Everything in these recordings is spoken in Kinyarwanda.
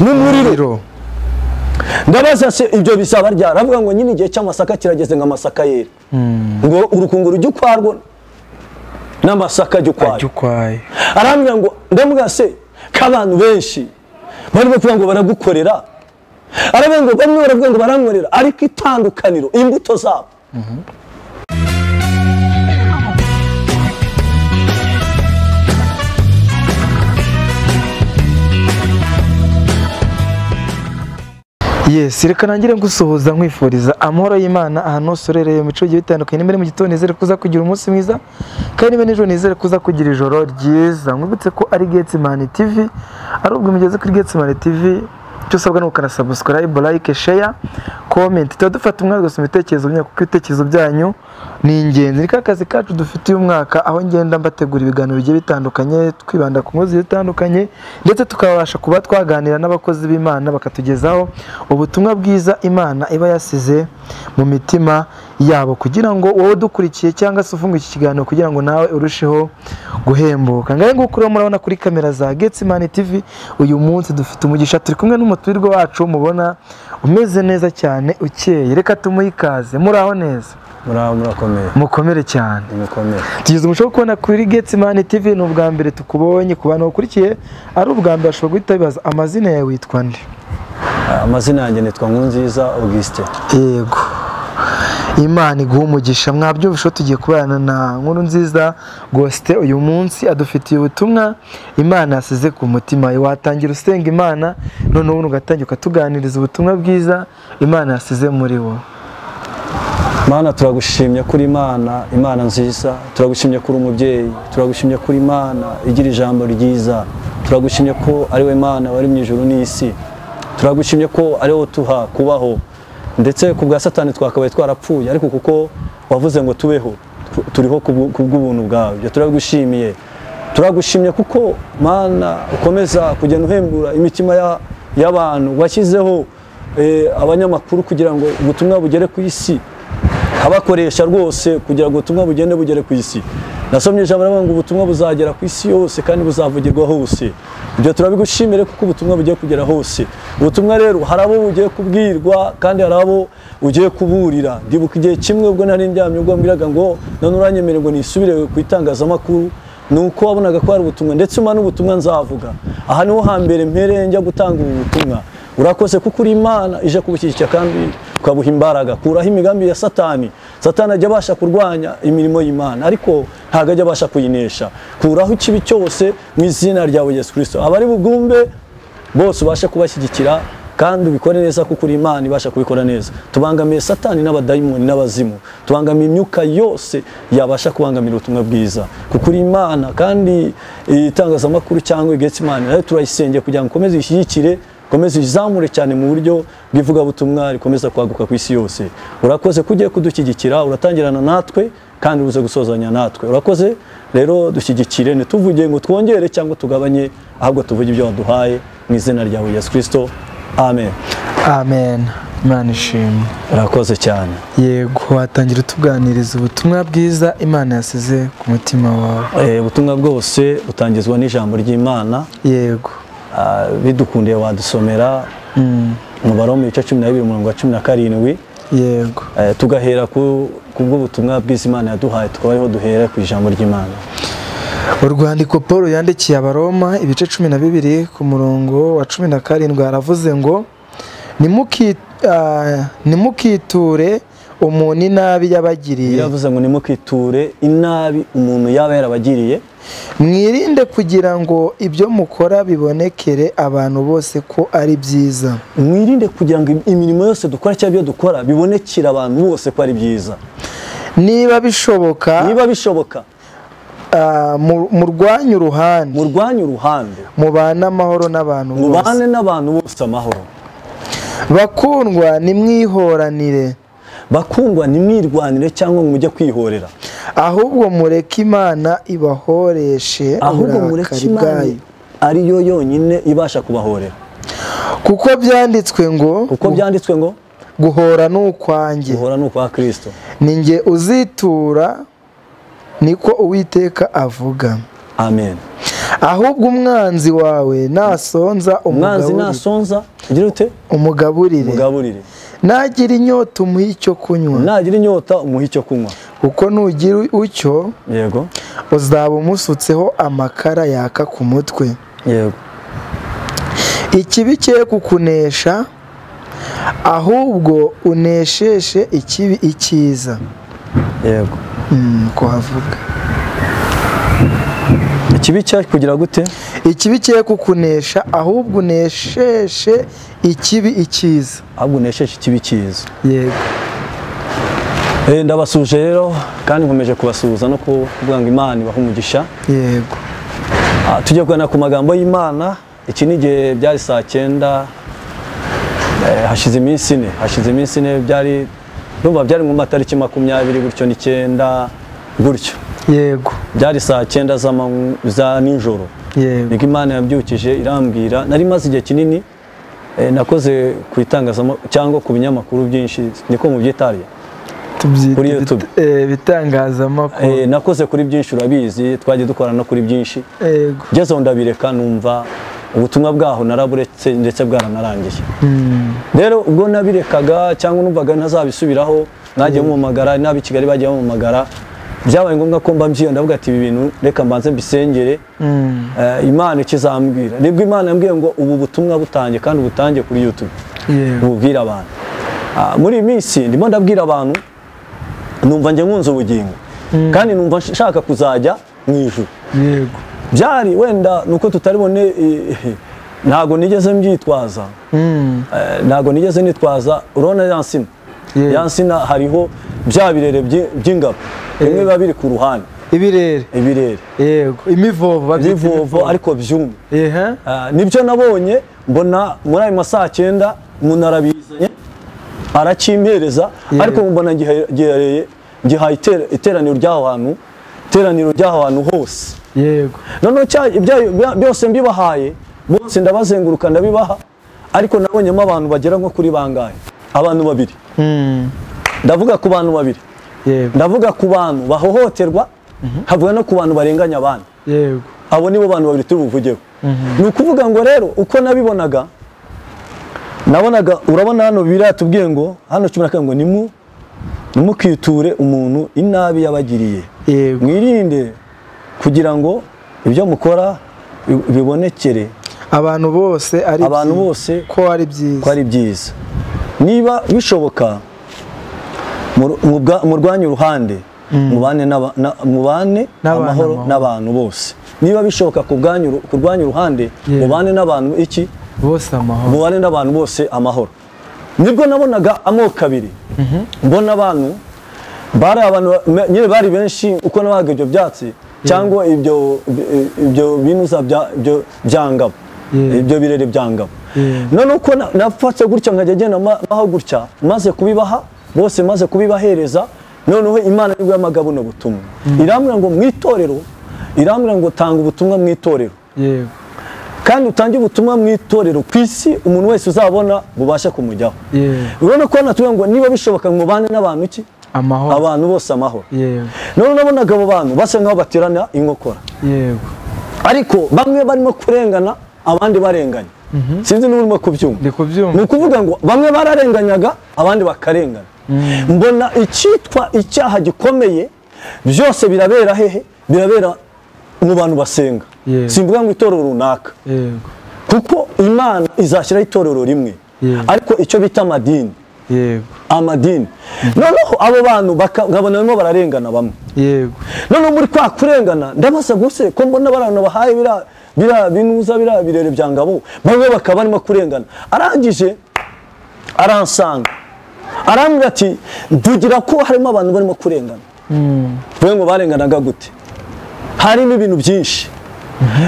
Mu muriro. Ndabaza se ibyo bisaba ryari? Aravuga ngo nyine igihe cy'amasaka kirageze ngo amasaka yere. Ngo urukungu rujye ukwarwo n'amasaka ajye ukwayo. Arambwira ngo ndamubwira se k'abantu benshi barimo kuvuga ngo baragukorera. Aravuga ngo bamwe baravuga ngo barankorera, ariko itandukaniro imbuto zabo. Yes, reka nangire ngusuhuza nkwifuriza amahoro y'Imana ahantu hose urereye mu bice bigiye bitandukanye. Nimba mu gitondo nizere kuza kugira umunsi mwiza, kandi niba nijoro nizere kuza kugira ijoro ryiza. Nkwibutse ko ari Getsimani TV, ari ubwo mugeze kuri Getsimani TV icyo usabwa ni ukana subscribe, like, share, comment. Tuba dufata umwanya ugasoma ibitekerezo byanyu kuko ibitekerezo byanyu ni ingenzi. Ni kazi kacu dufite uyu mwaka aho ngenda mbategura ibiganiro bigiye bitandukanye, twibanda ku nkuru zitandukanye, ndetse tukabasha kuba twaganira n'abakozi b'Imana bakatugezaho ubutumwa bwiza Imana iba yasize mu mitima yabo, kugira ngo wowe dukurikiye cyangwa se ufunge iki kiganiro kugira ngo nawe urusheho guhembuka. Ngahe nguko rero murabona kuri kamera za Getsimani TV uyu munsi dufite umugisha, turi kumwe n'umuturirwa wacu mubona umeze neza cyane ukeye. Reka tumuhe ikaze. Muraho neza? Muraho, murakomeye. Mukomere cyane. Mukomere. Tugize umuco wo kubona kuri Getsimani TV, ni ubwa mbere tukubonye. Ku bantu bakurikiye ari ubwa mbere bashobora guhita bibaza amazina yawe witwa nde? Amazina yanjye nitwa Nkurunziza Augustin. Yego. Imana iguhe umugisha. Mwabyumvisho tugiye kubana na Nkurunziza Augustin uyu munsi adufitiye ubutumwa Imana yasize ku mutima. Watangira usenga Imana none ubu ugatangira ukatuganiriza ubutumwa bwiza Imana yasize muri wowe. Mana, turagushimye kuri Imana, Imana nziza, turagushimye kuri umubyeyi, turagushimye kuri Imana igira ijambo ryiza, turagushimye ko ari we Imana wari mu ijuru n'isi, turagushimye ko ari wowe tuha kubaho, ndetse ku bwa Satani twakabaye twarapfuye, ariko kuko wavuze ngo tubeho, turiho ku bw'ubuntu bwawe. Ibyo turagushimiye. Turagushimye kuko Mana ukomeza kugenda uhembura imitima y'abantu, washyizeho abanyamakuru kugira ngo ubutumwa bugere ku isi, abakoresha rwose kugira ngo ubutumwa bugende bugere ku isi. Nasomye ijambo rivuga ngo ubutumwa buzagera ku isi yose kandi buzavugirwa hose. Ibyo turabigushimire kuko ubutumwa bugiye kugera hose. Ubutumwa rero hari abo bugiye kubwirwa kandi hari abo ugiye kuburira. Ndibuka igihe kimwe ubwo nari ndyamye ubwo mbwiraga ngo none uranyemere ngo nisubire ku itangazamakuru, nuko wabonaga ko hari ubutumwa ndetse umana ubutumwa nzavuga. Aha niho hambere mpere njya gutanga ubu butumwa. Urakoze kuko uri Imana ije kubushyigikira kandi ukabuha imbaraga. Kuraho imigambi ya Satani. Satani ajya abasha kurwanya imirimo y'Imana ariko ntabwo ajya abasha kuyinesha. Kuraho ikibi cyose mu izina rya Yesu Kristo. Abari bugumbe bose ubashe kubashyigikira kandi ubikore neza kuko uri Imana ibasha kubikora neza. Tubangamiye Satani n'abadayimoni n'abazimu. Tubangamiye imyuka yose yabasha kubangamira ubutumwa bwiza. Kuko uri Imana kandi itangazamakuru cyangwa Getsimani nayo turayisengeye kugira ngo ukomeze ishyigikire, komeza izamure cyane mu buryo bw'ivugabutumwa rikomeza kwaguka ku isi yose. Urakoze kugiye kudushyigikira, uratangirana natwe kandi uze gusozanya natwe. Urakoze rero dushyigikire, ntituvuge ngo twongere cyangwa tugabanye, ahubwo tuvuge ibyo waduhaye mu izina rya Yesu Kristo. Amen. Amen. Imana ishimwe. Urakoze cyane. Yego, watangira utuganiriza ubutumwa bwiza Imana yasize ku mutima wawe. Ubutumwa bwose butangizwa n'ijambo ry'Imana. Yego. Bidukundiye wadusomera mu Baroma ibice 12 umurongo wa 17. Yego. Tugahera ku bw'ubutumwa bwiza Imana yaduhaye, tukaba ariho duhera ku ijambo ry'Imana. Urwandiko Paul yandikiye Abaroma ibice 12 ku murongo wa 17 aravuze ngo nimukiture umuntu inabi yabagiriye. Yavuze ngo nimukiture inabi umuntu yaba yarabagiriye. Mwirinde kugira ngo ibyo mukora bibonekere abantu bose ko ari byiza. Mwirinde kugira ngo imirimo yose dukora cyangwa ibyo dukora bibonekere abantu bose ko ari byiza. Niba bishoboka, niba bishoboka, murwanye uruhande, murwanye uruhande, mubane amahoro n'abantu bose, mubane n'abantu bose amahoro. Bakundwa nimwihoranire, bakundwa nimwirwanire cyangwa ngo mujye kwihorera, ahubwo mureke Imana ibahoreshe, ahubwo mureke Imana ariyo yonyine ibasha kubahorera. Kuko byanditswe ngo, kuko byanditswe ngo guhora n'ukwanjye, guhora n'ukwa Kristo, ninjye uzitura, niko Uwiteka avuga. Amen. Ahubwo umwanzi wawe nasonza umwanzi nasonza ugira ute? Umugaburire. Umugaburire. Nagira inyota umuhe icyo kunywa. Nagira inyota umuhe icyo kunywa. Kuko nugira utyo, yego, uzaba umusutseho amakara yaka ku mutwe. Yego. Ikibi cye kukunesha, ahubwo unesheshe ikibi icyiza. Yego. Ko havuga. Ikibi cye kugira gute? Ikibi cye kukunesha, ahubwo unesheshe ikibi icyiza. Ahubwo unesheshe ikibi cyiza. Yego. Ndabasuje rero kandi nkomeje kubasuhuza no kuvuga ngo Imana ibahe umugisha. Yego. Tujye kugana ku magambo y'Imana. Iki ni igihe byari saa 9, hashize iminsi ine, hashize iminsi ine, byari ndumva byari mu matariki 29 gutyo 9 gutyo. Yego. Byari saa 9 za nijoro. Yego. Niko Imana yabyukije irambwira. Nari maze igihe kinini nakoze ku itangazamakuru cyangwa ku binyamakuru byinshi, niko mu byitariye kuri YouTube. Bitangazamakuru. Nakoze kuri byinshi urabizi, twagiye dukorana no kuri byinshi. Yego. Ngeze ndabireka numva ubutumwa bwaho naraburetse ndetse bwaranarangiye. Rero ubwo nabirekaga cyangwa numvaga ntazabisubiraho, nagiye mumamagara n'abi Kigali bagiye mumamagara, byabaye ngombwa ko mba mbyiye, ndavuga ati ibi bintu reka mbanze mbisengere, Imana ikizambwira. Nibwo Imana yambwiye ngo ubu butumwa butange kandi ubutange kuri YouTube. Ububwira abantu. Muri iyi minsi ndimo ndabwira abantu, numva nje nkunze ubugingo kandi numva nshaka kuzajya mu ijuru. Yego. Byari wenda nuko tutaribone, ntago nigeze mbyitwaza. Ntago nigeze nitwaza. Urabona yansina. Yansina hariho bya birere by'ingabo. Bimwe biba biri ku ruhande. Ibirere. Ibirere. Yego. Imivovo babyita imivovo ariko byumye. Nibyo nabonye mbona muri ayo masaha 9 umuntu arabizanye arakimpereza, ariko mbona gihereye gihaye iteraniro ry'aho hantu, iteraniro ry'aho hantu hose. Yego. None byose mbibahaye, bose ndabazenguruka ndabibaha, ariko nabonyemo abantu bagera nko kuri bangahe? Abantu babiri. Ndavuga ku bantu babiri. Yego. Ndavuga ku bantu bahohoterwa, havuga no ku bantu barenganya abandi. Yego. Abo nibo bantu babiri turi buvugeho. Ni ukuvuga ngo rero uko nabibonaga, nabonaga urabona hano biratubwiye ngo hano 12 ngo nimukiture umuntu inabi yabagiriye. Yego. Mwirinde kugira ngo ibyo mukora bibonekere abantu bose ari abantu bose ko ari byiza, ko ari byiza. Niba bishoboka murwanye uruhande, mubane amahoro n'abantu bose. Niba bishoboka kurwanya uruhande, mubane n'abantu iki bose amahoro, mubane n'abantu bose amahoro. Nibwo nabonaga amoko abiri. Mbona abantu bari abantu nyine bari benshi, uko nabaga ibyo byatsi cyangwa ibyo binuza bya byangabo, ibyo birere byangabo. None uko nafatse gutya nkajya genda maho gutya, maze kubibaha bose, maze kubibahereza, noneho Imana nibwo yamagabo no butumwa. Irambwira ngo mu itorero, irambwira ngo tanga ubutumwa mu itorero. Yego. Kandi utange ubutumwa mu itorero ku isi, umuntu wese uzabona bubasha kumujyaho. Urabona ko natuye ngo niba bishoboka mubane n'abantu iki? Amahoro. Abantu bose amahoro. Yego. None nabonaga abo bantu basa nkaho baterana inkokora. Yego. Ariko bamwe barimo kurengana abandi barenganya. Sinzi niba urimo kubyumva. Ndi kubyumva. Ni ukuvuga ngo bamwe bararenganyaga abandi bakarengana. Mbona icyitwa icyaha gikomeye byose birabera hehe? Birabera mu bantu basenga. Simvuga ngo itorero runaka. Yego. Kuko Imana izashyira itorero rimwe. Ariko icyo bita amadini. Yego. Amadini. Noneho abo bantu bakabona barimo bararengana bamwe. Yego. Noneho muri kwa kurengana ndabaza guse ko mbona barano bahaye bira binuza bira birere byangabo, bamwe bakaba barimo kurengana. Arangije aransanga. Arambwira ati mvugira ko harimo abantu barimo kurengana. Mvuge ngo barenganaga gute? Harimo ibintu byinshi.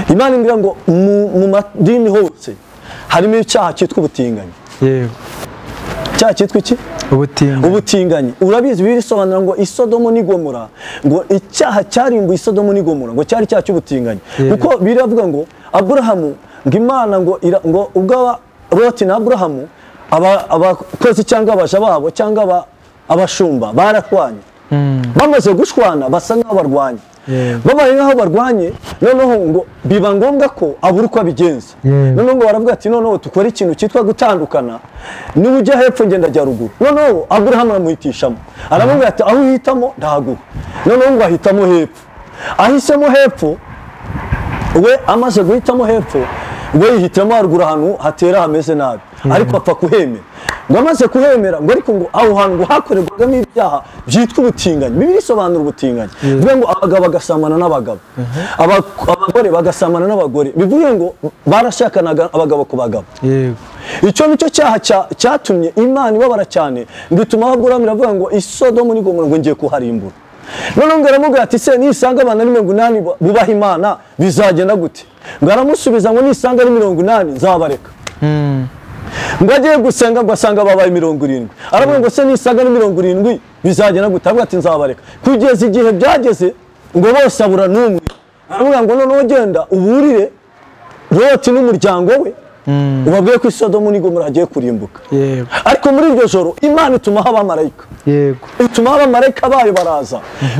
Imana imbwira ngo mu madini hose harimo icyaha cyitwa ubutinganyi. Yego. Icyaha cyitwa iki? Ubutinganyi. Ubutinganyi. Urabizi birisobanura ngo Isodomo n'Igomora, ngo icyaha cyarimbuye Isodomo n'Igomora ngo cyari icyaha cy'ubutinganyi. Kuko biravuga ngo Aburahamu ngo Imana ngo ngo ubwo Loti na Aburahamu abakozi cyangwa abaja babo cyangwa abashumba barakwanye. Bamaze gushwana basa nkaho barwanye. Babaye nkaho barwanye, noneho ngo biba ngombwa ko abura uko abigenza. Noneho ngo baravuga ati noneho tukora ikintu cyitwa gutandukana, niba ujya hepfo ngenda ajya ruguru. Noneho Aburahamu aramuhitishamo, aramubwira ati aho uhitamo ndahaguha. Noneho ngo ahitamo hepfo, ahisemo hepfo, we amaze guhitamo hepfo, we yihitiramo haruguru ahantu hatera hameze nabi, ariko apfa kuhemera. Ngo amaze kuhemera, ngo ariko ngo aho hantu ngo hakorerwagamo ibyaha byitwa ubutinganyi. Bibiliya isobanura ubutinganyi, bivuga ngo abagabo bagasamana n'abagabo, abagore bagasamana n'abagore, bivuga ngo barashakanaga abagabo ku bagabo. Icyo nicyo cyaha cyatumye Imana ibabara cyane, ngo ituma Aburahamu iravuga ngo Isodomu n'Igomora ngo ngiye kuharimbura. Noneho ngo aramubwira ati se nisanga abantu ari 80 bubaha Imana bizagenda gute? Ngo aramusubiza ngo nisanga ari 80 nzabareka. Ngo agiye gusenga ngo asanga babaye 70. Aravuga ngo se nisanga ari 70 bizagenda gute? Aravuga ati nzabareka. Kugeza igihe byageze ngo bose abura n'umwe. Aravuga ngo noneho genda uburire Loti n'umuryango we, ubabwiye ko Isodomu n'Igomora hagiye kurimbuka. Ariko muri iryo joro Imana itumaho abamarayika. Ituma abamarayika bayo baraza,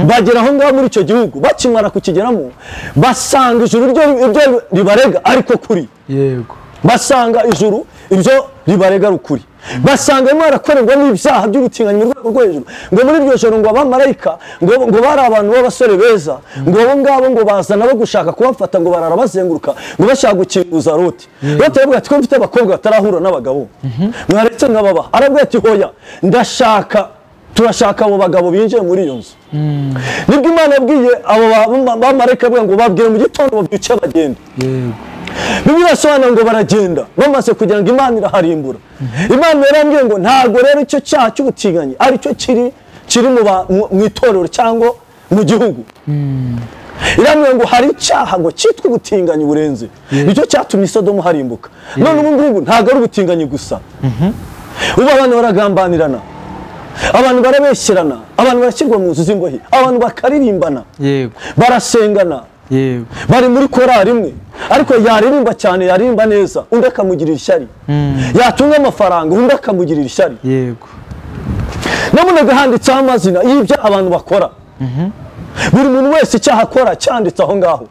bagera aho ngaho muri icyo gihugu. Bakimara kukigeramo basanga ijuru ibyo ribarega ariko kuri. Basanga ijuru ibyo ribarega rukuri. Basanga barimo barakorerwa n'ibyaha by'ubutinganyi mu rwego rwo hejuru. Ngo muri iryo joro ngo abamarayika ngo bari abantu b'abasore beza, ngo abo ngabo ngo baza nabo gushaka kubafata, ngo barara bazenguruka ngo bashaka gukinguza Loti. Loti aravuga ati ko mfite abakobwa batarahura n'abagabo, mwaretse nkababaha. Aravuga ati hoya, ndashaka, turashaka abo bagabo binjiye muri iyo nzu. Nibwo Imana yabwiye abo bamarayika ngo babwire mu gitondo babyuke bagende. Bibiliya isobanura ngo baragenda, bamaze kugira ngo Imana iraharimbura. Imana yarambwiye ngo ntago rero icyo cyaha cy'ubutinganyi aricyo kiri mu itorero cyangwa mu gihugu. Irambwiye ngo hari icyaha ngo cyitwa ubutinganyi burenze, nicyo cyatumye Isodomu harimbuka. None ubu ngubu ntago ari ubutinganyi gusa. Ubu abantu baragambanirana, abantu barabeshyerana, abantu barashyirwa mu nzu z'imbohe, abantu bakaririmbana, barasengana, bari muri korari imwe, ariko yaririmba cyane, yaririmba neza, undi akamugirira ishyari. Yatunga amafaranga, undi akamugirira ishyari. Nabonaga handitseho amazina y'ibyo abantu bakora. Buri muntu wese icyaha akora cyanditse aho ngaho.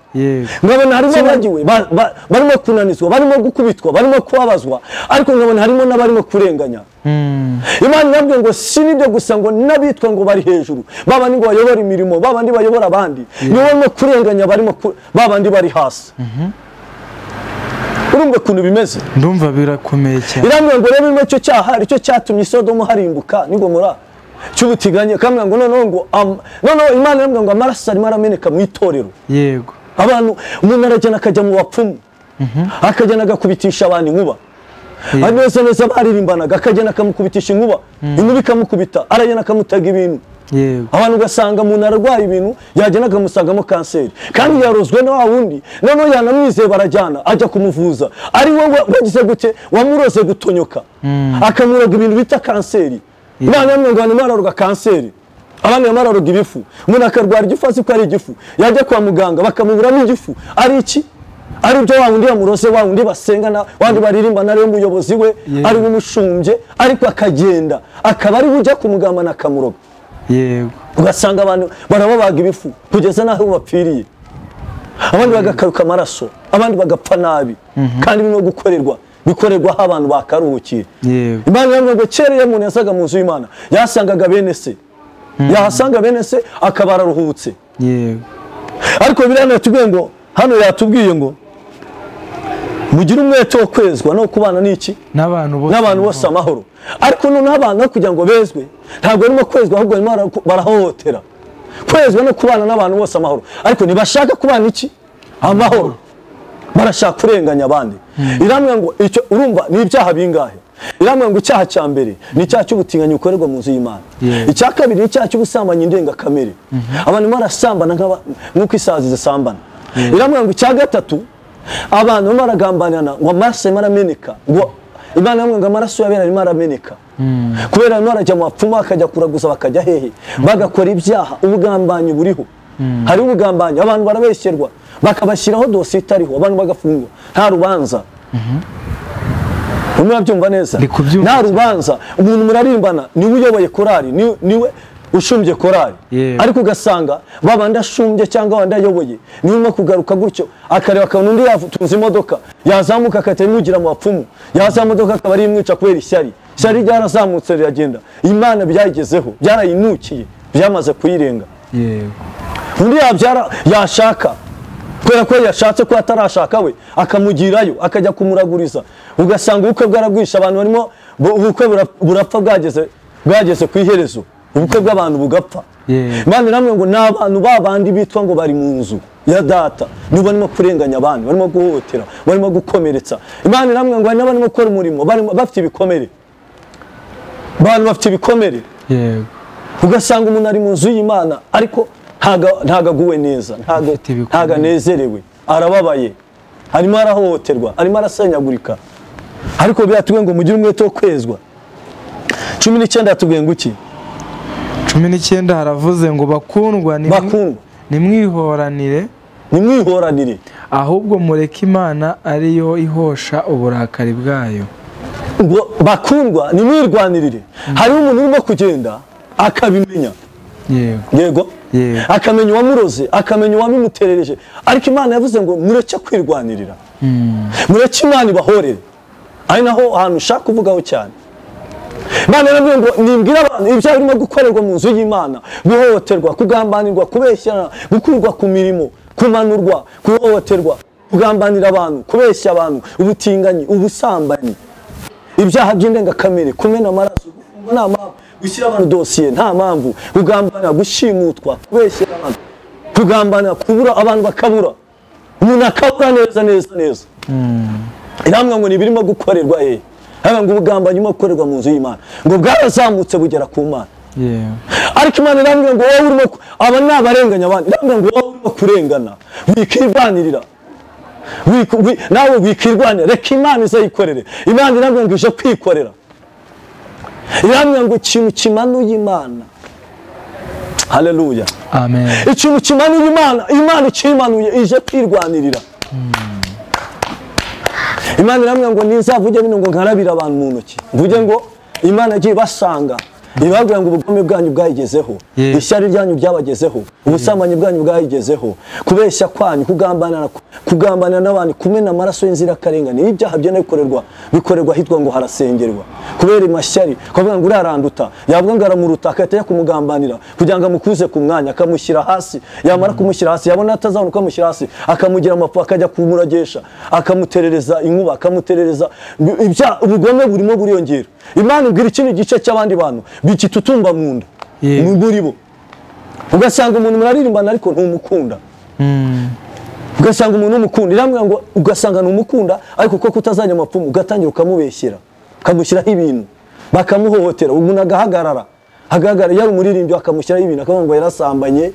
Nkabona harimo abagiwe barimo kunanizwa, barimo gukubitwa, barimo kubabazwa, ariko nkabona harimo n'abarimo kurenganya. Imana irambwiye ngo si nibyo gusa, ngo n'abitwa ngo bari hejuru, babandi ngo bayobora imirimo, babandi bayobora abandi, nibo barimo kurenganya, barimo babandi bari hasi. Urumva ukuntu bimeze? Ndumva birakomeye cyane. Irambwiye ngo rero icyo cyaha aricyo cyatumye Isodomu harimbuka n'Igomora cy'ubutinganyi. Kamwe ngo noneho ngo noneho Imana irambwiye ngo amaraso arimo arameneka mu itorero. Abantu, umuntu aragenda akajya mu bapfumu, akagenda agakubitisha abantu inkuba. Neza neza baririmbanaga, akagenda akamukubitisha inkuba, inkuba ikamukubita, aragenda akamutega ibintu. Abantu ugasanga umuntu ararwaye ibintu, yagenda akamusangamo kanseri, kandi yarozwe na wa wundi. Noneho yanamwizeye barajyana, ajya kumuvuza, ari we wagize gute, wamuroze gutonyoka, akamuroga ibintu bita kanseri. Imana yamwe ngo abantu bararoga kanseri, abandi bararoga ibifu. Umuntu akarwara igifu azi ko ari igifu, yajya kwa muganga bakamuburamo igifu, ari iki? Ari ibyo wa wundi yamuroze, wa wundi basengana, wa wundi baririmbana, ari we muyobozi we, ari we umushumbye, ariko akagenda akaba ari we ujya kumugambana akamuroga. Ugasanga abantu barababaga ibifu kugeza n'aho bapfiriye, abandi bagakaruka amaraso, abandi bagapfa nabi, kandi birimo gukorerwa bikorerwa aho abantu bakaruhukiye. Imana yambwiye ngo kera iyo umuntu yasaga mu nzu y'Imana yasangaga bene se, yahasanga bene se akaba araruhutse. Ariko Bibiliya yatubwiye ngo hano yatubwiye ngo mugire umwete wo kwezwa no kubana n'iki? N'abantu bose amahoro. Ariko noneho abantu kugira ngo bezwe ntabwo barimo kwezwa, ahubwo barimo barahohotera. Kwezwa no kubana n'abantu bose amahoro, ariko ntibashaka kubana iki? Amahoro. Barashaka kurenganya abandi. Irambwira ngo icyo urumva ni ibyaha bingahe? Irambwira ngo icyaha cya mbere ni icyaha cy'ubutinganyi bukorerwa mu nzu y'Imana. Icya kabiri ni icyaha cy'ubusambanyi ndengakamere. Abantu barasambana nk'uko isazi zisambana. Irambwira ngo icya gatatu, abantu baragambanirana ngo amaraso arimo arameneka, ngo Imana yambwiye ngo amaraso y'abera arimo arameneka. Kubera abantu barajya mu bapfumu, bakajya kuraguza, bakajya hehe, bagakora ibyaha. Ubugambanyi buriho, hari ubugambanyi, abantu barabeshyerwa, bakabashyiraho dosiye itariho, abantu bagafungwa nta rubanza. Murabyumva neza? Nta rubanza. Umuntu murarimbana, niwe uyoboye korari, niwe Ushumbye korali. Ariko ugasanga babandi ashumbye cyangwa abandi ayoboye niba kugaruka gutyo akareba akabona undi yatunze imodoka yazamuka akahita imugira mu bapfumu, yazamuka imodoka akaba ari imwica kubera ishyari. Ishyari ryarazamutse riragenda, Imana byayigezeho, byarayinukiye, byamaze kuyirenga. Undi yabyara yashaka kubera ko yashatse ko atarashaka we akamugirayo akajya kumuraguriza, ugasanga ubukwe bwaragwisha abantu barimo ubukwe burapfa bwageze ku iherezo, ubukwe bw'abantu bugapfa. Imana iramwe ngo n'abantu babandi bitwa ngo bari mu nzu ya data nibo barimo kurenganya abantu, barimo guhohotera, barimo gukomeretsa. Imana iramwe ngo hari n'abarimo gukora umurimo bafite ibikomere, abantu bafite ibikomere. Ugasanga umuntu ari mu nzu y'Imana ariko ntago aguwe neza, ntago anezerewe, arababaye, arimo arahohoterwa, arimo arasenyagurika. Ariko biratubwiye ngo mugire umwete wo kwezwa. 19 yatubwiye ngo iki? 19 haravuze ngo bakundwa nimwihoranire, nimwihoranire, ahubwo mureke Imana ariyo ihosha uburakari bwayo. Ngo bakundwa nimwirwanirire. Hari umuntu urimo kugenda akabimenya, yego, akamenya uwamuroze, akamenya uwabimuterereje, ariko Imana yavuze ngo mureke kwirwanirira, mureke Imana ibahorere. Ari naho ahantu ushaka kuvugaho cyane. Imana yaravuze ngo nimbwira abantu ibyaha birimo gukorerwa mu nzu y'Imana, guhohoterwa, kugambanirwa, kubeshyana, gukurwa ku mirimo, kumanurwa, guhohoterwa, kugambanira abantu, kubeshya abantu, ubutinganyi, ubusambanyi, ibyaha by'indengakamere, kumena amaraso, gufungwa nta mpamvu, gushyira abantu dosiye nta mpamvu, kugambanira, gushimutwa, kubeshyera abantu, kugambanira, kubura abantu bakabura, umuntu akabura neza neza neza. Iramwe ngo nibirimo gukorerwa haba ngo ubugambanyi burimo gukorerwa mu nzu y'Imana ngo bwarazamutse bugera ku Mana. Ariko Imana irambwira ngo wowe urimo, aba ni abarenganya abandi, irambwira ngo wowe urimo kurengana wikirwanirira, nawe wikirwanira, reka Imana izayikorere. Imana irambwira ngo ije kwikorera. Irambwira ngo ikintu kimanuye Imana, haleluya, amen, ikintu kimanuye Imana, Imana ikimanuye ije kwirwanirira. Imana iramwe ngo ninzavuge bino ngo nkarabira abantu mu ntoki, mvuge ngo Imana agiye basanga ibabwira ngo ubugome bwanyu bwayigezeho, ishyari ryanyu byabagezeho, ubusambanyi bwanyu bwayigezeho, kubeshya kwanyu, kugambanira n'abantu, kumena amaraso y'inzirakarengane, ibyaha byene bikorerwa hitwa ngo harasengerwa kubera amashyari, kuvuga ngo uraranduta, yavuga ngo aramuruta akahita ajya kumugambanira kugira ngo amukuze ku mwanya, akamushyira hasi, yamara kumushyira hasi yabona atazabona uko amushyira hasi akamugira amapfa, akajya kumuragesha, akamuterereza inkuba, akamuterereza ibyaha. Ubugome burimo buriyongera. Imana ibwira ikindi gice cy'abandi bantu bikitutumba mu nda muri bo, ugasanga umuntu muraririmbana ariko ntumukunda, ugasanga umuntu umukunda, irambwira ngo ugasanga ntumukunda ariko kuko kutazajya amapfumu ugatangira ukamubeshyera, ukamushyiraho ibintu, bakamuhohotera, umuntu agahagarara yari umuririmbyi akamushyiraho ibintu akavuga ngo yarasambanye,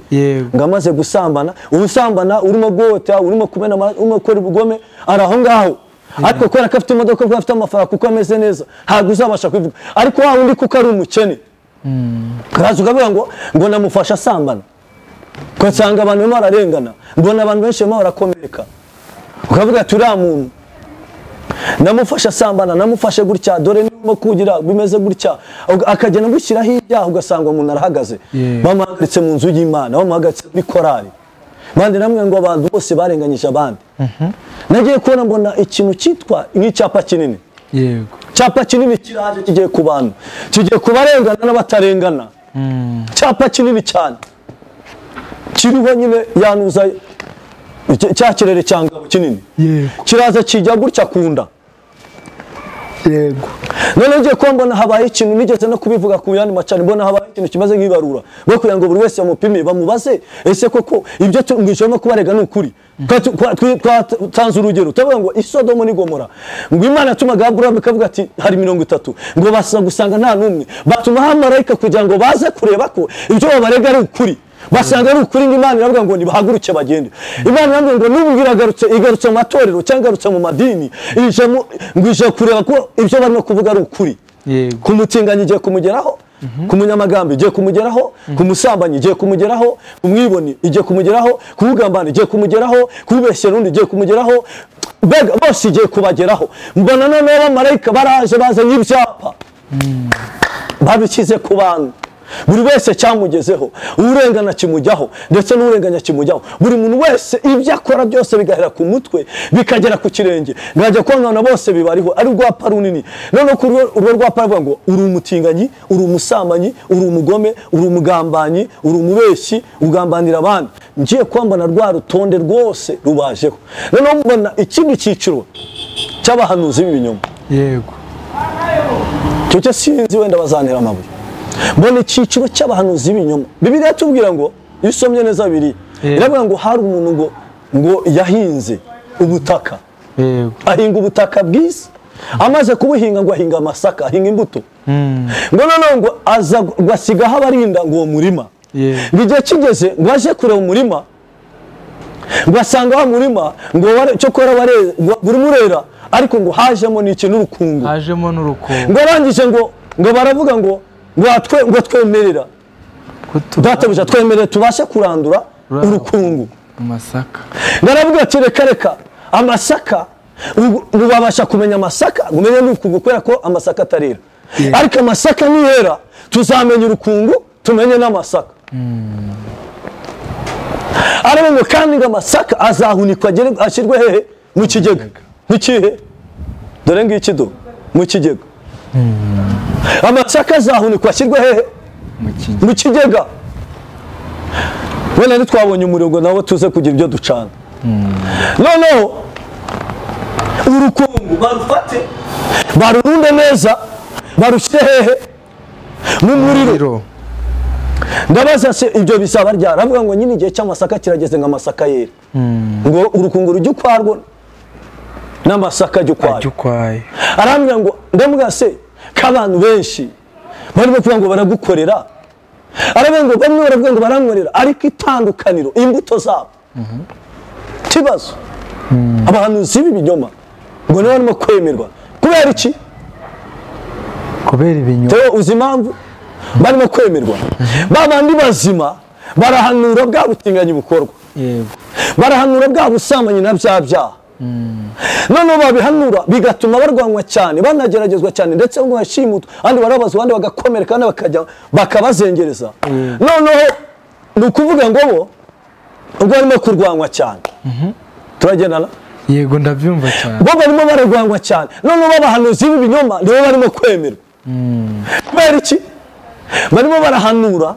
ngo amaze gusambana, ubusambana urimo guhotera, urimo kumena, urimo gukora ubugome, ari aho ngaho. Ariko kubera ko afite imodoka, kuko afite amafaranga, kuko ameze neza, ntabwo uzabasha kwivuga. Ariko wa wundi kuko ari umukene, kaza ukavuga ngo namufasha asambana, ugasanga abantu barimo bararengana, mbona abantu benshi barimo barakomereka, ukavuga ati uriya muntu namufasha asambana, namufashe gutya, dore nimo kugira bimeze gutya, akagenda gushyiraho ibyaha, ugasanga umuntu arahagaze, bamuhagaritse mu nzu y'Imana, bamuhagaritse muri korali. Bandi namwe ngo abantu bose barenganyije abandi. Nagiye kubona mbona ikintu cyitwa nk'icyapa kinini. Yego. Cyapa kinini kiraje kigiye ku bantu, kigiye kubarengana n'abatarengana. Cyapa kinini cyane kiriho nyine yanuza cya kirere cyangabo kinini. Yego. Kiraza kijya gutya kunda. Yego. None ngiye kuba mbona habaye ikintu nigeze no kubivuga ku yandi macani, mbona habaye ikintu kimaze nk'ibarura bwo kugira ngo buri wese yamupime bamubaze ese koko ibyo tungijemo kubarega ni ukuri. Twatanze urugero tuvuga ngo Isodomo ni Gomora, ngo Imana yatumaga Aburahamu ikavuga ati hari 30, ngo basa gusanga nta numwe, batuma abamarayika kugira ngo baze kureba ko ibyo babarega ari ukuri, basanga ari ukuri. Imana iravuga ngo nibahaguruke bagende. Imana iravuga ngo n'ubu iragarutse, igarutse mu matorero cyangwa igarutse mu madini, ije ngo ije kureba ko ibyo barimo kuvuga ari ukuri. Ku mutinganyi igiye kumugeraho, ku munyamagambo igiye kumugeraho, ku musambanyi igiye kumugeraho, ku mwiboni igiye kumugeraho, ku mugambani igiye kumugeraho, ku ubeshyera undi igiye kumugeraho, mbega bose igiye kubageraho. Mbona noneho abamarayika baraje bazanye ibyapa babishyize ku bantu. Buri wese cyamugezeho, urengana kimujyaho ndetse n'urenganya kimujyaho. Buri muntu wese ibyo akora byose bigahera ku mutwe bikagera ku kirenge, ngajya kwangana bose bibariho ari rwapa runini. None ko urwo rwapa ruvuga ngo uri umutinganyi, uri umusambanyi, uri umugome, uri umugambanyi, uri umubeshyi, ugambanira abandi. Ngiye kwambana rwa rutonde rwose rubajeho. None mbona ikindi cyiciro cy'abahanuzi b'ibinyoma. Yego. Cyo sinzi wenda bazantera amabuye. Mbona icyiciro cy'abahanuzi b'ibinyoma. Bibiliya itubwira ngo iyo usomye neza biri iravuga ngo hari umuntu ngo yahinze ubutaka. Yego. Ahinga ubutaka bwiza, amaze kubuhinga ngo ahinga amasaka, ahinga imbuto. Ngo none ngo aza gwasigaho abarinda ngo uwo murima. Yego. Igihe kigeze ngo aje kureba umurima, ngo asanga wa murima ngo cyo kora buri murera, ariko ngo hajemo n'iki n'urukungu. Hajemo n'urukungu. Ngo arangije ngo baravuga ngo ngo twemerera databuja twemerera tubashe kurandura urukungu amasaka. Naravuga ati reka reka amasaka ubabasha kumenya amasaka umenye n'urukungu kubera ko amasaka atarera. Ariko amasaka niyera tuzamenya urukungu tumenye n'amasaka. Ariko kandi ngo amasaka azahunikwa ashyirwe hehe? Mu kigega. Mu kihe? Dore ngiki do mu kigega. Amasaka azahunikwa ashyirwe hehe? Mu kigega. Wenda ntitwabonye umuriro ngo nabo tuze kugira ibyo ducana. Noneho urukungu barufate barurunde neza barushyire hehe? Mu muriro. Ndabaza se ibyo bizaba ryari? Aravuga ngo nyine igihe cy'amasaka kirageze ngo amasaka yere. Ngo urukungu rujye ukwarwo n'amasaka ajye ukwayo. Arambwira ngo ndamubwira se k'abantu benshi barimo kuvuga ngo baragukorera, aravuga ngo bamwe baravuga ngo barankorera, ariko itandukaniro imbuto zabo. Kibazo abahanuzi b'ibinyoma ngo nibo barimo kwemerwa kubera iki? Kubera ibinyoma. Teo uzi impamvu barimo kwemerwa? Babandi bazima barahanura bwa butinganyi bukorwa. Yego. Barahanura bwa busambanyi na bya byaha. None babihanura bigatuma barwanywa cyane, banageragezwa cyane, ndetse ngo bashimutwe, andi barabazwa, abandi bagakomereka, abandi bakajya bakabazengereza. Noneho ni ukuvuga ngo bo ubwo barimo kurwanywa cyane. Turagendana? Yego ndabyumva cyane. Bo barimo bararwanywa cyane. Noneho babahanuzi b'ibinyoma nibo barimo kwemerwa. Kubera iki? Barimo barahanura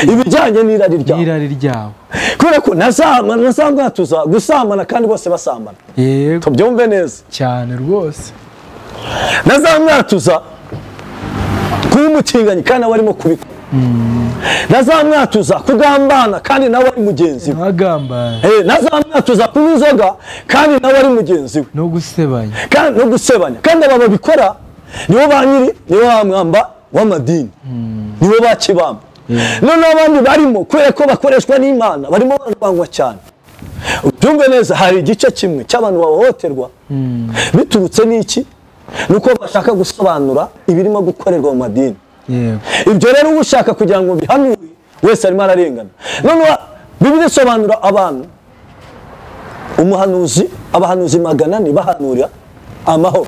ibijyanye n'irari ryabo. N'irari ryabo. Kubera ko nazamwatuza gusambana kandi bose basambana. Yego. Tubyumve neza. Cyane rwose. Nazamwatuza kuba umutinganyi kandi nawe arimo kubikora. Nazamwatuza kugambana kandi nawe ari mugenzi we. Agambana. Nazamwatuza kunywa inzoga kandi nawe ari mugenzi we. No gusebanya. Kandi no gusebanya. Kandi aba babikora nibo ba nyiri, nibo ba mwamba w'amadini. Nibo bakibamba. None abandi barimo kubera ko bakoreshwa n'Imana barimo barwanywa cyane. Ubyumve neza, hari igice kimwe cy'abantu bahohoterwa biturutse n'iki? Nuko bashaka gusobanura ibirimo gukorerwa mu madini. Ibyo rero ushaka kugira ngo bihanure wese arimo ararengana. None Bibiliya isobanura abantu umuhanuzi, abahanuzi 400 bahanurira amahoro.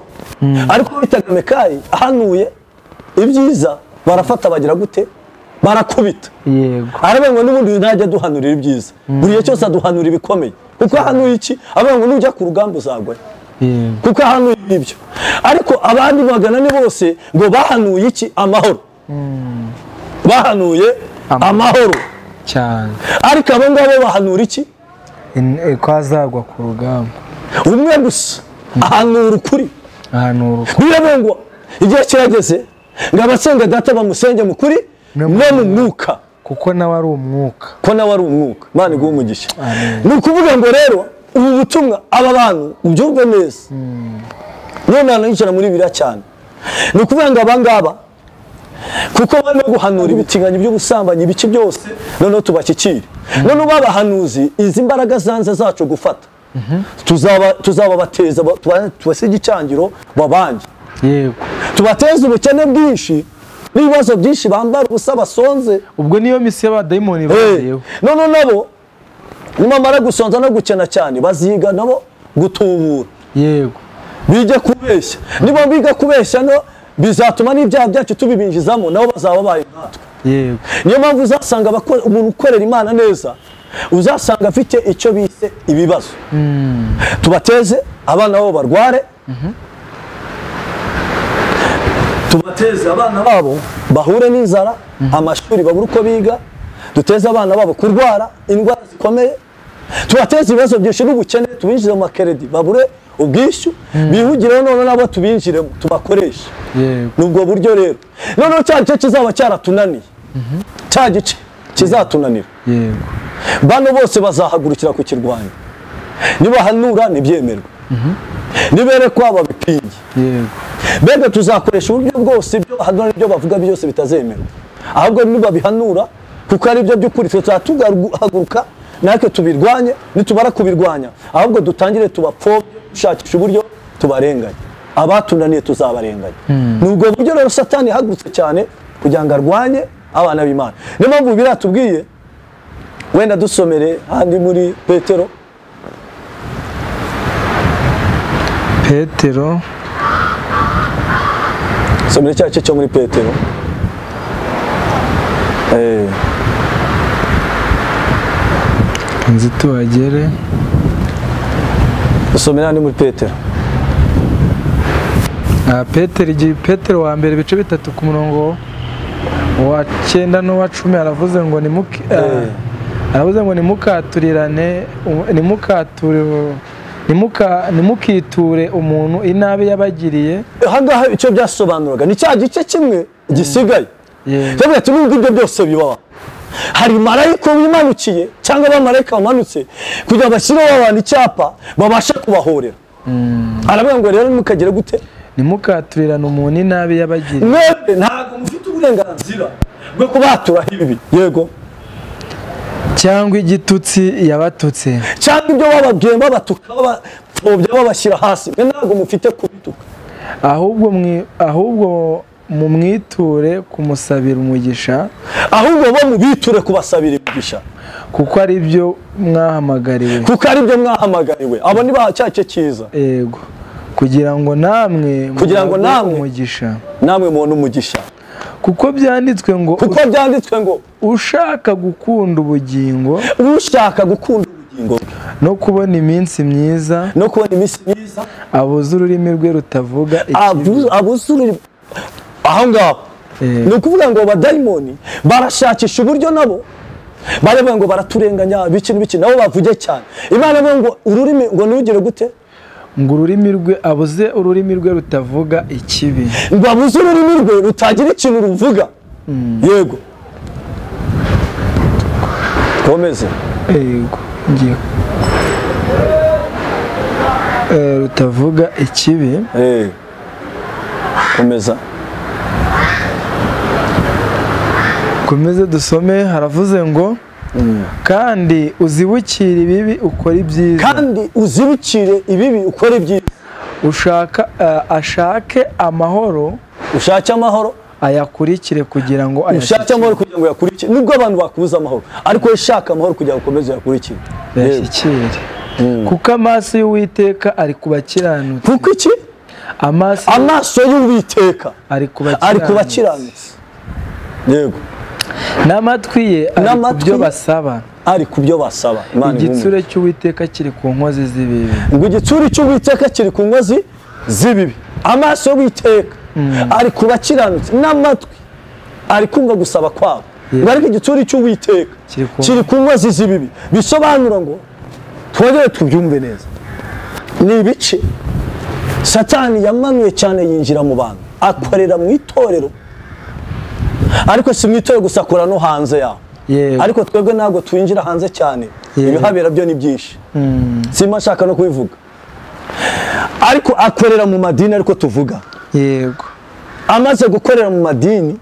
Ariko bitaga Mikayi ahanuye ibyiza barafata bagira gute? Barakubita. Yego. Aravuga ngo n'ubundi ntajya duhanurira ibyiza. Buri gihe cyose aduhanura ibikomeye. Kuko ahanuye iki? Avuga ngo nujya ku rugamba uzagwa. Yego. Kuko ahanuye ibyo. Ariko abandi 400 bose ngo bahanuye iki? Amahoro. Bahanuye amahoro cyane. Ariko abo ngabo bahanura iki? Ko azagwa ku rugamba. Umwe gusa ahanura ukuri. Ahanura ukuri. Biravuga ngo igihe kirageze ngo abasenga data bamusenge mu kuri no mu mwuka, kuko nawe ari umwuka. Ko nawe ari umwuka. Imana iguhe umugisha. Ni ukuvuga ngo rero ubu butumwa aba bantu ubyumve neza. None nanyicara muri biriya cyane. Ni ukuvuga ngo aba ngaba kuko barimo guhanura ibitinganyi by'ubusambanyi ibiki byose, noneho tubashyikire. Noneho babahanuzi izi mbaraga zanze zacu gufata. Tuzababateza tubasige icyangiro babange. Yego. Tubateze ubukene bwinshi n'ibibazo byinshi bambara ubusa basonze. Ubwo niyo misiyo y'abadayimoni bagiyeho. None nabo nimamara gusonza no gukena cyane baziga nabo gutubura. Yego. Bijya kubeshya. Niba biga kubeshya no Bizatuma n'ibyaha byacu tubibinjizamo, nabo bazaba babaye nkatwe. Yego. Niyo mpamvu uzasanga umuntu ukorera Imana neza, uzasanga afite icyo bise ibibazo. Tubateze abana babo barware, tubateze abana babo bahure n'inzara, amashuri babure uko biga, duteze abana babo kurwara indwara zikomeye, tubateze ibibazo byinshi n'ubukene, tubinjize mu makeredi babure ubwishyu, bihugireho none nabo tubinjiremo tubakoreshe. Yego. Nubwo buryo rero noneho cya gice kizaba cyaratunaniye, cya gice kizatunanira. Yego. Bano bose bazahagurukira kukirwanya, nibahanura ntibyemerwe, niberekwa babipinge. Yego. Mbega tuzakoresha uburyo bwose ibyo bahanura n'ibyo bavuga byose bitazemerwa, ahubwo nibabihanura kuko ari byo by'ukuri, twe tuzatuhaguruka natwe tubirwanye. Nitubara kubirwanya ahubwo dutangire tubapfobye, dushakisha uburyo tubarenganye, abatunaniye tuzabarenganya. Nubwo buryo rero Satani yahagurutse cyane kugira ngo arwanye abana b'Imana. Niyo mpamvu biratubwiye, wenda dusomere handi muri Petero. Petero somere cya gice cyo muri Petero. Nzi tuhagere. Dusomere handi muri Petero. Petero wa mbere ibice 3 ku murongo wa 9 n'uwa 10 aravuze ngo aravuze ngo nimukaturirane, nimukiture umuntu inabi yabagiriye. Ahangaha icyo byasobanuraga ni cya gice kimwe gisigaye. Yavuze ati nubwo ibyo byose bibaho, hari marayika wimanukiye cyangwa abamarayika bamanutse kugira ngo bashyireho abantu icyapa babashe kubahorera. Aravuga ngo rero nimukagire gute? Nimukaturirane umuntu inabi yabagiriye. Mwebwe ntabwo mufite uburenganzira bwo kubaturaho ibibi. Yego. Cyangwa igitutsi yabatutse, cyangwa ibyo bababwiye babatuka babapfobya babashyira hasi, mwe ntabwo mufite kubituka. Ahubwo mumwiture kumusabira umugisha, ahubwo bo mubiture kubasabira imigisha, kuko ari byo mwahamagariwe, kuko ari byo mwahamagariwe. Abo ni ba cyace cyiza. Yego. Kugira ngo namwe umugisha, namwe mubone umugisha. Kuko byanditswe ngo, ushaka gukunda ubugingo, ushaka gukunda ubugingo no kubona iminsi myiza, abuze ururimi rwe rutavuga ikibi. Abuze ururimi aho ngaho. Ni ukuvuga ngo abadayimoni barashakisha uburyo nabo baravuga ngo baraturenganya biki n'ibiki, nabo bavuge cyane. Imana ivuga ngo ururimi ngo nugire gute? Ngo ururimi rwe abuze ururimi rwe rutavuga ikibi, ngo abuze ururimi rwe rutagira ikintu ruvuga. Yego. Komeze. Yego, ngiye. Rutavuga ikibi. Komeza. Komeze dusome. Haravuze ngo kandi uzibukire ibibi ukora ibyiza, kandi uzibukire ibibi ukora ibyiza, ushaka ashake amahoro, ushake amahoro ayakurikire kugira ngo ushake amahoro kugira ngo yakurikire. Nubwo abantu bakubuza amahoro, ariko ushaka amahoro kugira ngo ukomeze yakurikire, yashyikire. Kuko amaso y'Uwiteka ari ku bakiranutsi. Kuko iki? Amaso y'Uwiteka ari ku bakiranutsi. Yego. N'amatwi ye ari ku byo basaba, ari ku byo basaba. Igitsure cy'Uwiteka kiri ku nkozi z'ibibi. Ngo igitsure cy'Uwiteka kiri ku nkozi z'ibibi. Amaso y'Uwiteka ari ku bakiranutsi, n'amatwi ari kumva gusaba kwabo. Ngo ariko igitsure cy'Uwiteka kiri ku nkozi z'ibibi. Bisobanura ngo twongere tubyumve neza. Ni ibice Satani yamanuye cyane yinjira mu bantu, akorera mu itorero, ariko si mu itorero gusa, akora no hanze yaho. Ariko twebwe ntabwo twinjira hanze cyane, ibihabera byo ni byinshi, simba nshaka no kubivuga. Ariko akorera mu madini, ariko tuvuga. Yego. Amaze gukorera mu madini,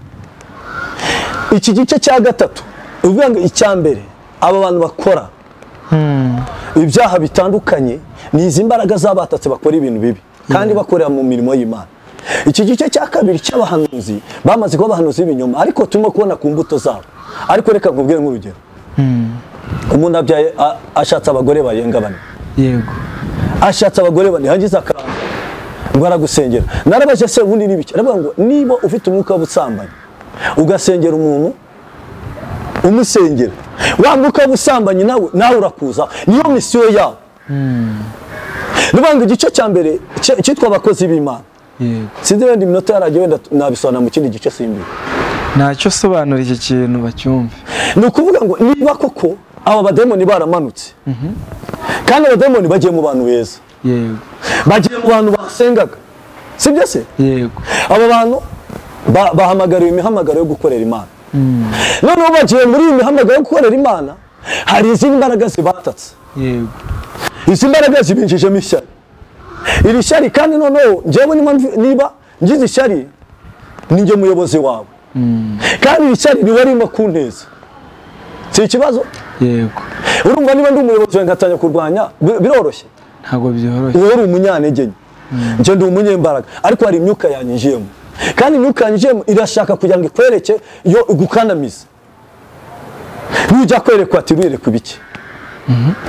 iki gice cya gatatu uvuga ngo icya mbere aba bantu bakora ibyaha bitandukanye ni izi mbaraga z'abatatse bakora ibintu bibi kandi bakorera mu mirimo y'Imana. Iki gice cya kabiri cy'abahanuzi bamaze kuba abahanuzi b'ibinyoma, ariko turimo kubona ku mbuto zabo. Ariko reka nkubwire nk'urugero, umuntu abyaye ashatse abagore barenga bane. Yego. Ashatse abagore bane, hangiza akantu Ngo aragusengera. Narabaje se ubundi nibiki? Aravuga ngo niba ufite umwuka w'ubusambanyi ugasengera umuntu umusengera, wa mwuka w'ubusambanyi nawe urakuza. Niyo misiyo yawe. Nubanga igice cya mbere cyitwa abakozi b'Imana. Sinzi wenda iminota yaragiye, wenda nabisobanura mu kindi gice simbi. Ntacyo sobanura iki kintu bacyumve. Ni ukuvuga ngo niba koko aba bademoni baramanutse, kandi abademoni bagiye mu bantu beza, yego, bagiye mu bantu basengaga, sibyo se? Yego. Aba bantu bahamagariwe imihamagaro yo gukorera Imana. Noneho bagiye muri iyi mihamagaro yo gukorera Imana, hari izindi mbaraga zibatatse. Yego. Izi mbaraga zibinjijemo ishyari. Iri shyari kandi noneho njyewe niba ngize ishyari ninjye muyobozi wawe. Kandi iri shyari niwe arimo kunteza. Si ikibazo? Yego. Urumva niba ndi umuyobozi wawe ngatangira kurwanya biroroshye? Ntabwo byoroshye. Wowe uri umunyantege nke, njye ndi umunyembaraga, ariko hari imyuka yanyinjiyemo. Kandi imyuka yanyinjiyemo irashaka kugira ngo ikwereke yo igukandamiza. Nujya kwerekwa ati wirekwa ibiki?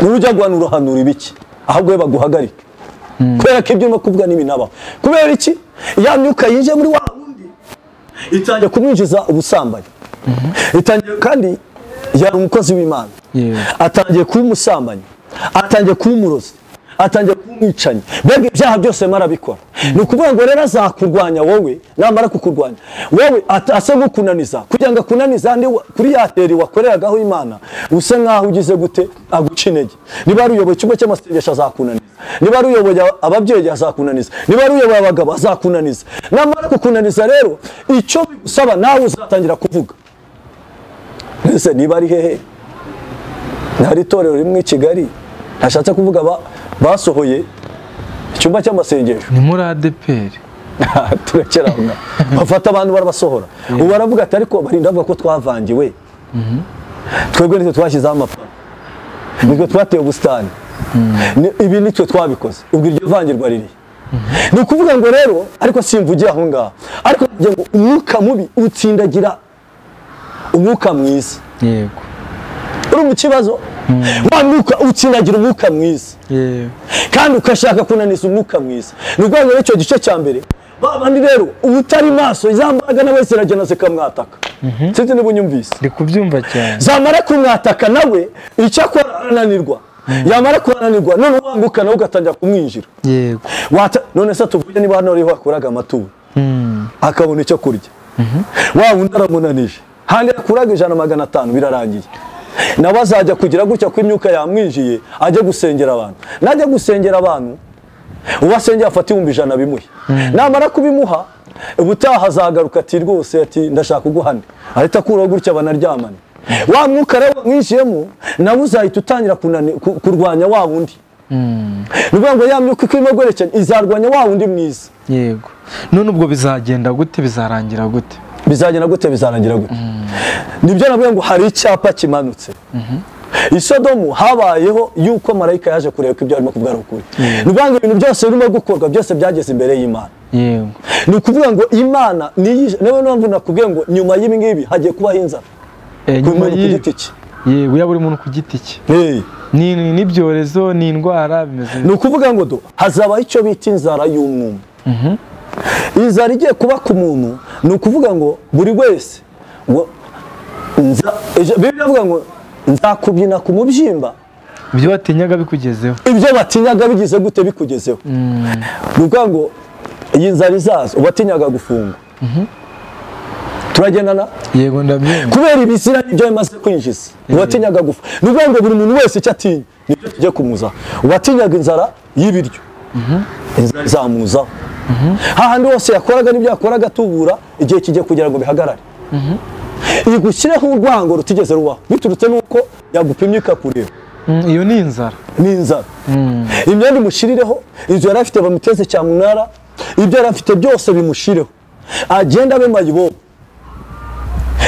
Nujya guhanura hanura ibiki? Ahubwo we baguhagarike. Kubera ko ibyo urimo kuvuga n'ibinabaho. Kubera iki? Ya myuka yinjiye muri wa wundi itangiye kumwinjiza ubusambanyi. Itangiye, kandi yari umukozi w'Imana. Atangiye kuba umusambanyi, atangiye kuba umurozi, atangiye kuba umwicanyi. Mbega ibyaha byose marabikora. Ni ukuvuga ngo rero azakurwanya wowe, namara kukurwanya wowe asa nk'ukunaniza, kugira ngo akunanize andi kuri ya teri wakoreragaho Imana, usa nkaho ugize gute aguca intege. Niba ari uyoboye ikigo cy'amasengesho azakunaniza, niba ari uyoboye ababyeyi azakunaniza, niba ari uyoboye abagabo azakunaniza. Namara kukunaniza rero icyo bigusaba nawe uzatangira kuvuga. Ese niba ari hehe? Ntari itorero rimwe i Kigali ntashatse kuvuga basohoye icyumba cy'amasengesho. Ni muri ADPR. Turekera aho ngaho. Bafata abantu barabasohora. Ubu baravuga ati ariko barinda bavuga ko twavangiwe. Twebwe nitwe twashyizeho amapfa, nitwe twateye ubusitani, ibi nitwe twabikoze. Ubwo iryo vangirwa riri. Ni ukuvuga ngo rero, ariko simvugiye aho ngaho, ariko ngo umwuka mubi utsindagira umwuka mwiza. Yego. Uri mu kibazo? Wa mwuka utsindagira umwuka mwiza. Yego. Kandi ukashaka kunaniza umwuka mwiza. Ni ukuvuga ngo icyo gice cya mbere, babandi rero ubutari maso izambaraga nawe ziragenda zikamwataka. Sinzi niba unyumvise. Ndi kubyumva cyane. Zamara kumwataka nawe icyo akora arananirwa. Yamara kurananirwa none wa mwuka nawe ugatangira kumwinjira. Yego. None se tuvuge niba hano ariho akuraga amaturo, akabona icyo kurya. Wa wundi aramunanije. Handi akuraga 100 500 birarangiye. Nawe azajya kugira gutya ko imyuka yamwinjiye ajya gusengera abantu. Najya gusengera abantu, uwasengera afata 100,000 bimuhe. Namara kubimuha, ubutaha azagaruka ati rwose ati ndashaka kuguhana. Ahita akuraho gutya banaryamane. Wa mwuka rero mwinjiyemo nawe uzahita utangira kurwanya wa wundi. Ni ukuvuga ngo ya myuka irimo guherekenya izarwanya wa wundi mwiza. Yego. None ubwo bizagenda gute, bizarangira gute? Bizagenda gute, bizarangira gute? Nibyo navuga ngo hari icyapa kimanutse. I Sodomu habayeho yuko marayika yaje kureba ko ibyo arimo kuvuga ari ukuri. Ni ukuvuga ngo ibintu byose birimo gukorwa byose byageze imbere y'Imana. Yego. Ni ukuvuga ngo Imana niyo mpamvu nakubwiye ngo nyuma y'ibi ngibi hagiye kubaho inzara. Nyuma ku giti cye. Yego, ya buri muntu ku giti cye. Ni n'ibyorezo, ni indwara bimeze. Ni ukuvuga ngo do hazabaho icyo bita inzara y'umwuma. Inzara igiye kuba ku muntu, ni ukuvuga ngo buri wese ngo Bibiliya ivuga ngo nzakubyina ku mubyimba. Ibyo batinyaga bikugezeho. Ibyo batinyaga bigize gute bikugezeho. Ni ukuvuga ngo iyi nzara izaza ubatinyaga gufungwa. Turagendana? Yego ndabyumva. Kubera ibizira n'ibyo bimaze kwinjiza, ubatinyaga gufa. Ni ukuvuga ngo buri muntu wese icyo atinya nibyo kijya kumuzaho. Ubatinyaga inzara y'ibiryo, inzara izamuzaho. Hahandi hose yakoraga n'ibyo yakoraga atubura, igihe kijya kugira ngo bihagarare. Igushyireho urwango rutigeze rubaho biturutse nuko yagupimye ikakureba. Iyo ni inzara. Ni inzara. Imyenda imushirireho, inzu yari afite bamuteze cyamunara, ibyo yari afite byose bimushireho. Agenda abe mayibobo.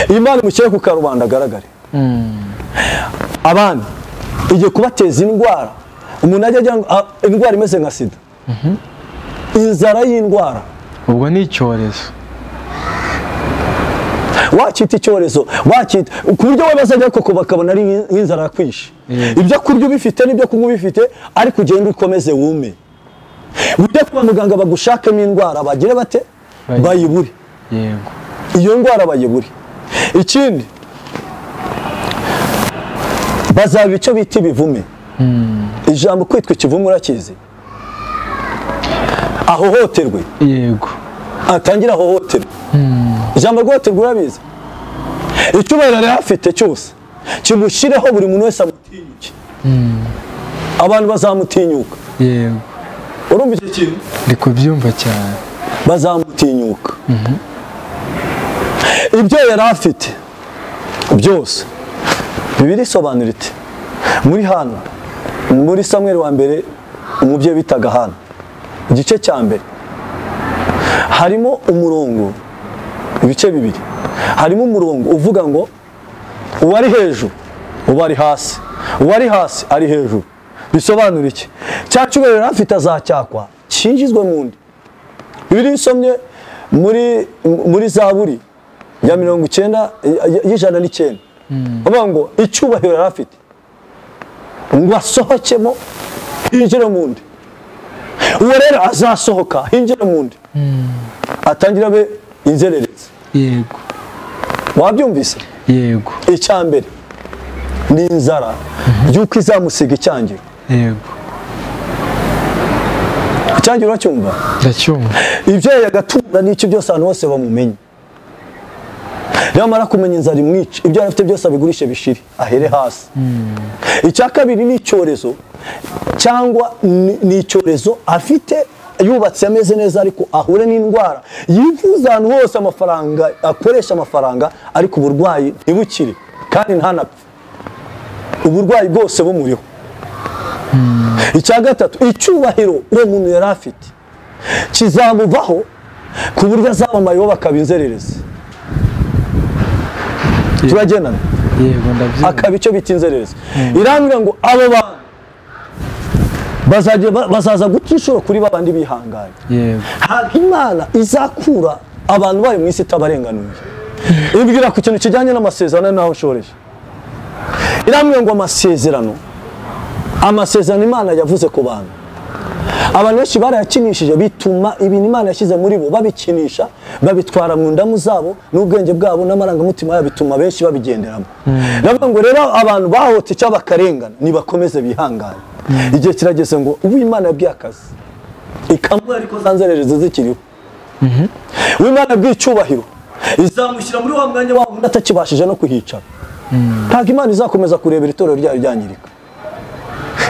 Imana imushyire ku karubanda agaragare. Abandi igiye kubateza indwara, umuntu ajya agira indwara imeze nka sida. Inzara y'indwara. Ubwo ni icyorezo. Wakita icyorezo, wakita ku buryo we bazajya koko bakabona ari nk'inzara yakwishe. Ibyo kurya ubifite n'ibyo kunywa ubifite, ariko ugenda ukomeze wume. Ujye kwa muganga bagushakemo indwara bagire bate bayibure. Yego. Iyo ndwara bayibure. Ikindi bazaba icyo bita ibivume. Ijambo kwitwa ikivume urakizi? Ahohoterwe. Yego. Atangira ahohoterwe. Ijambo guhohoterwa urabizi? Icyubahiro yari afite cyose kimushireho buri muntu wese amutinyuke. Abantu bazamutinyuka. Yego. Urumva icyo kintu? Ndi kubyumva cyane. Bazamutinyuka. Ibyo yari afite byose Bibiliya isobanura iti muri Hana, muri Samweli wa mbere, umubyeyi bitaga Hana, igice cya mbere harimo umurongo, ibice bibiri, harimo umurongo uvuga ngo uwari hejuru uba ari hasi, uwari hasi ari hejuru. Bisobanura iki? Cya cyubahiro yari afite azacyakwa cyinjizwe mu ndi. Bibiliya isomye muri Zaburi ya 90 109 bavuga ngo icyubahiro yari afite ngo asohokemo hinjire mu ndi. Uwo rero azasohoka hinjire mu ndi, atangira abe inzererezi. Yego. Wabyumvise? Yego. Icya mbere ni inzara y'uko izamusiga icyangiro. Yego. Icyangiro uracyumva? Ndacyumva. Ibyo yagatunga n'icyo byose abantu bose bamumenye. Yamara kumenya inzara imwica, ibyo afite byose abigurishe bishire, ahere hasi. Icya kabiri ni icyorezo, cyangwa ni icyorezo afite yubatse ameze neza ariko ahure n'indwara yivuza ahantu hose, amafaranga akoresha amafaranga ariko uburwayi ntibukire kandi ntanapfe, uburwayi bwose bumuriho. Icya gatatu, icyubahiro uwo muntu yari afite kizamuvaho ku buryo azamamaye bakaba inzererezi. Turagendana? Yego, ndabyumva. Akaba icyo bita inzererezi. Irambwira ngo abo bantu bazaza guca inshuro kuri babandi bihanganye. Yego. Ntabwo Imana izakura abantu bayo mu isi itabarenganuye. Ibwira ku kintu kijyanye n'amasezerano naho nshoreje. Irambwira ngo amasezerano Imana yavuze ku bantu, abantu benshi barayakinishije, bituma ibintu Imana yashyize muri bo babikinisha, babitwara mu ndamu zabo n'ubwenge bwabo n'amarangamutima yabo, bituma benshi babigenderamo. Ndavuga ngo rero abantu bahotse cyangwa bakarengana nibakomeze bihangane. Igihe kirageze ngo uw'Imana yabwiye akazi ikamuha ariko za nzererezi zikiriho. Uw'Imana yabwiye icyubahiro izamushyira muri wa mwanya wa wundi atakibashije no kuhicara. Ntabwo Imana izakomeza kurebera itorero ryayo ryangirika.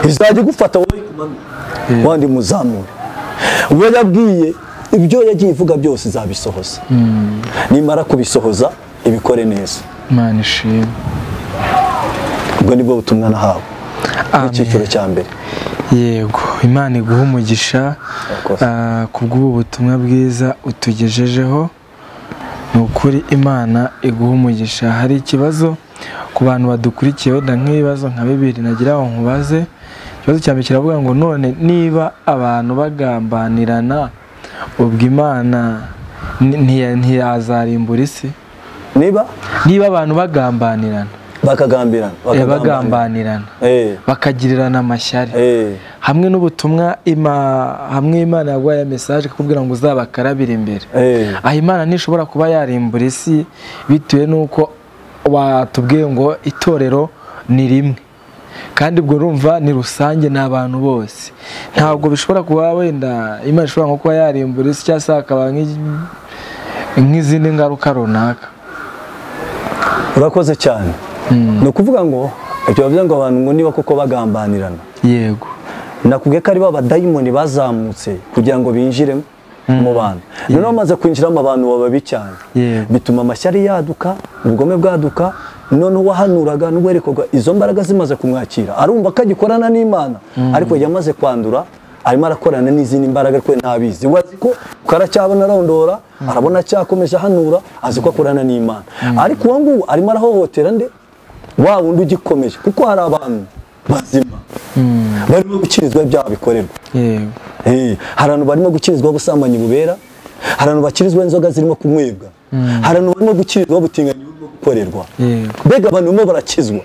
Izajya igufata wowe ikumanure, wandi muzamure. Uwo yabwiye ibyo yagiye ivuga byose izabisohoza. Nimara kubisohoza ibikore neza. Imana ishimwe. Ubwo nibwo butumwa nahawe. Icyiciro cya mbere. Yego, Imana iguhe umugisha kubw'ubu butumwa bwiza utugejejeho. Ni ukuri Imana iguhe umugisha. Hari ikibazo ku bantu badukurikiye, wenda nk'ibibazo nka bibiri nagira ngo nkubaze. Ikibazo cya mbere kiravuga ngo none niba abantu bagambanirana ubwo Imana ntiyazarimbura isi? Niba abantu bagambanirana, bagambanirana, bakagirirana amashyari, hamwe n'ubutumwa hamwe Imana yaguhaye message ikakubwira ngo uzabakarabira imbere, aho Imana ntishobora kuba yarimbura isi bitewe n'uko watubwiye ngo itorero ni rimwe, kandi ubwo urumva ni rusange ni abantu bose. Ntabwo bishobora kuba wenda Imana ishobora nko kuba yarimbura isi cyangwa se hakaba nk'izindi ngaruka runaka. Urakoze cyane. Ni ukuvuga ngo ibyo bavuze ngo abantu ngo niba koko bagambanirana. Yego. Nakubwiye ko ari ba badayimoni bazamutse kugira ngo binjire mu bantu. Noneho bamaze kwinjiramo abantu baba babi cyane. Bituma amashyari yaduka, ubugome bwaduka, noneho uwahanuraga n'uwerekorwa izo mbaraga zimaze kumwakira arumva ko agikorana n'Imana, ariko yamaze kwandura arimo arakorana n'izindi mbaraga ariko ntabizi. We azi ko karacyabona arondora, arabona cyakomeje ahanura, azi ko akorana n'Imana. Ariko uwo nguwo arimo arahohotera nde? Wa wundi ugikomeje, kuko hari abantu bazima barimo gukirizwa ibyaha bikorerwa. Hari abantu barimo gukirizwa ubusambanyi bubera, hari abantu bakirizwa inzoga zirimo kunywebwa, hari abantu barimo gukirizwa ubutinganyi burimo gukorerwa. Mbega abantu barimo barakizwa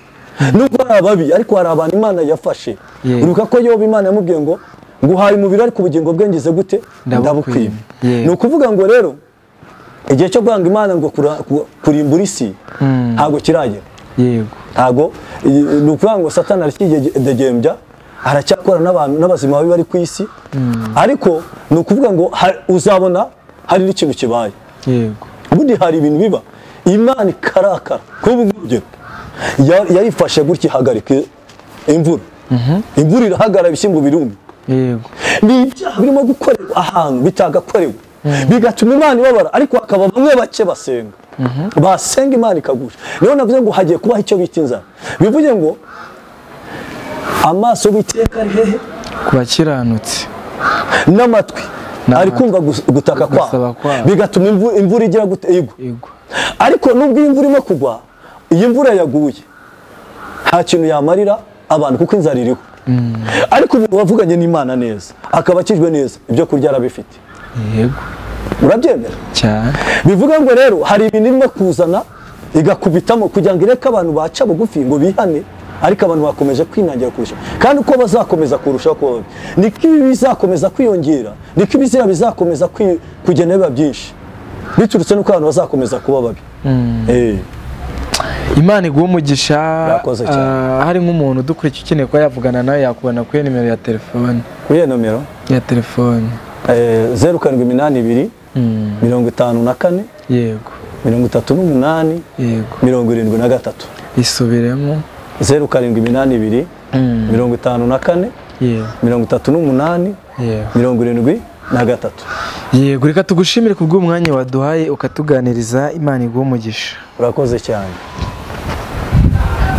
nubwo ari ababi, ariko hari abantu Imana yafashe. Uribuka ko Yobu Imana yamubwiye ngo Nguhaye umubiri ariko ubugingo bwe ngize gute? Ndabukwima. Ni ukuvuga ngo rero igihe cyo kwanga Imana ngo kurimbura isi ntago kiragera. Yego. Ntago, ni ukuvuga ngo Satani aracyidegembya, aracyakora n'abantu n'abazima babi bari ku isi. Ariko ni ukuvuga ngo uzabona hari n'ikintu kibaye. Yego. Ubundi hari ibintu biba Imana ikarakara. Kuba urugero yarifashe gutya ihagarika imvura. Imvura irahagarara ibishyimbo biruma. Yego. Ni ibyaha birimo gukorerwa ahantu bitagakorewe, bigatuma Imana ibabara, ariko hakaba bamwe bake basenga. Basenga Imana ikagusha. Niyo navuze ngo hagiye kubaho icyo bita inzara. Bivuge ngo amaso y'Uwiteka ari hehe? Ku bakiranutsi. N'amatwi ari kumva gutaka kwabo, bigatuma imvura igira gute? Igwa. Ariko nubwo imvura irimo kugwa, iyi mvura yaguye nta kintu yamarira abantu kuko inzara iriho. Ariko umuntu wavuganye n'Imana neza akaba akijwe neza, ibyo kurya arabifite. Yego. Urabyemera? Cyane. Bivuga ngo rero hari ibintu irimo kuzana igakubitamo kugira ngo ireke abantu baca bugufi ngo bihane, ariko abantu bakomeje kwinangira kurusha. Kandi uko bazakomeza kurushaho kuba babi, niko ibi bizakomeza kwiyongera, niko ibizira bizakomeza kugenda biba byinshi, biturutse n'uko abantu bazakomeza kuba babi. Imana iguhe umugisha. Hari nk'umuntu udukurikiye ukeneye kuba yavugana nawe, yakubona kuri nimero ya telefone. Kuri iyo nomero ya telefone 0782 54 yego 38 yego 73. Isubiremo. 0782 54 yego 38 73. Yego, reka tugushimire kubw'umwanya waduhaye ukatuganiriza. Imana iguhe umugisha. Urakoze cyane.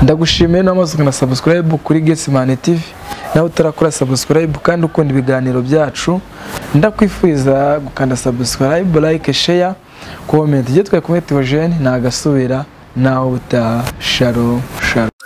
Ndagushimiye n'amaze na subscribe kuri Getsemane TV. Nawe utarakora subscribe kandi ukunda ibiganiro byacu, ndakwifuriza gukanda subscribe, like, share, comment. Igihe twakumwe Theogene, nagasubira nawe utaha. Shalom, shalom.